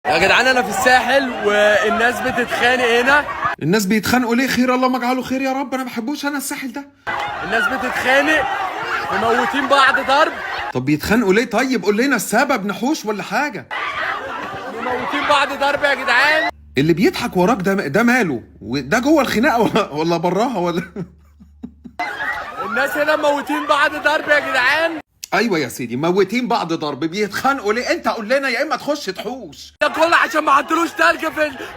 يا جدعان انا في الساحل والناس بتتخانق هنا. الناس بيتخانقوا ليه؟ خير، اللهم اجعله خير يا رب. انا ما بحبوش انا الساحل ده. الناس بتتخانق، مموتين بعض ضرب. طب بيتخانقوا ليه؟ طيب قول لنا السبب، نحوش ولا حاجه؟ مموتين بعض ضرب يا جدعان. اللي بيضحك وراك ده ماله؟ وده جوه الخناقة ولا براها ولا؟ الناس هنا موتين بعض ضرب يا جدعان. ايوه يا سيدي، موتين بعض ضرب، بيتخانقوا ليه؟ انت قول لنا، يا اما تخش تحوش. ده كله عشان ما عدلوش تلج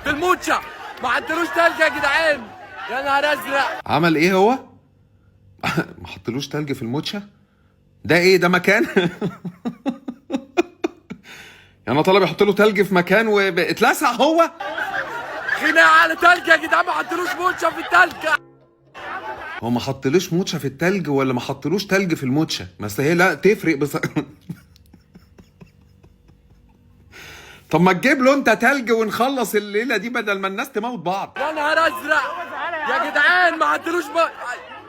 في الموتشا، ما عدلوش تلج يا جدعان. يا نهار ازرق. عمل ايه هو؟ ما حطلوش تلج في الموتشا؟ ده ايه ده؟ مكان يعني طلب يحط له تلج في مكان واتلسع هو؟ خناقه على تلج يا جدعان، ما حطلوش موتشا في التلج. هو ما حطلوش موتشا في التلج ولا ما حطلوش تلج في الموتشا؟ ما أصل هي لا تفرق بس. طب ما تجيب له انت تلج ونخلص الليلة دي بدل ما الناس تموت بعض. يا نهار ازرق يا جدعان، ما عدلوش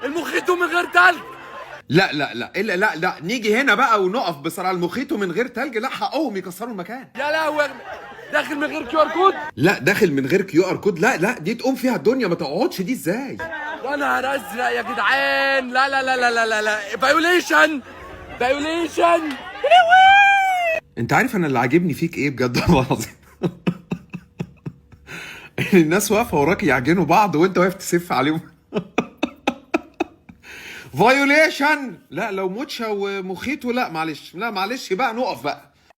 المخيط من غير تلج. لا لا لا الا لا لا، نيجي هنا بقى ونقف بصراحه. المخيط من غير تلج، لا حقهم يكسروا المكان. يا لهوي، داخل من غير QR code. لا داخل من غير QR code، لا لا، دي تقوم فيها الدنيا، ما تقعدش دي ازاي؟ يا نهار ازرق يا جدعان، لا لا لا لا لا لا لا، violation violation. انت عارف انا اللي عاجبني فيك ايه بجد والله العظيم؟ ان الناس واقفة وراك يعجنوا بعض وانت واقف تسف عليهم. violation. لا لو موتشا ومخيطه لا معلش، لا معلش بقى نقف بقى.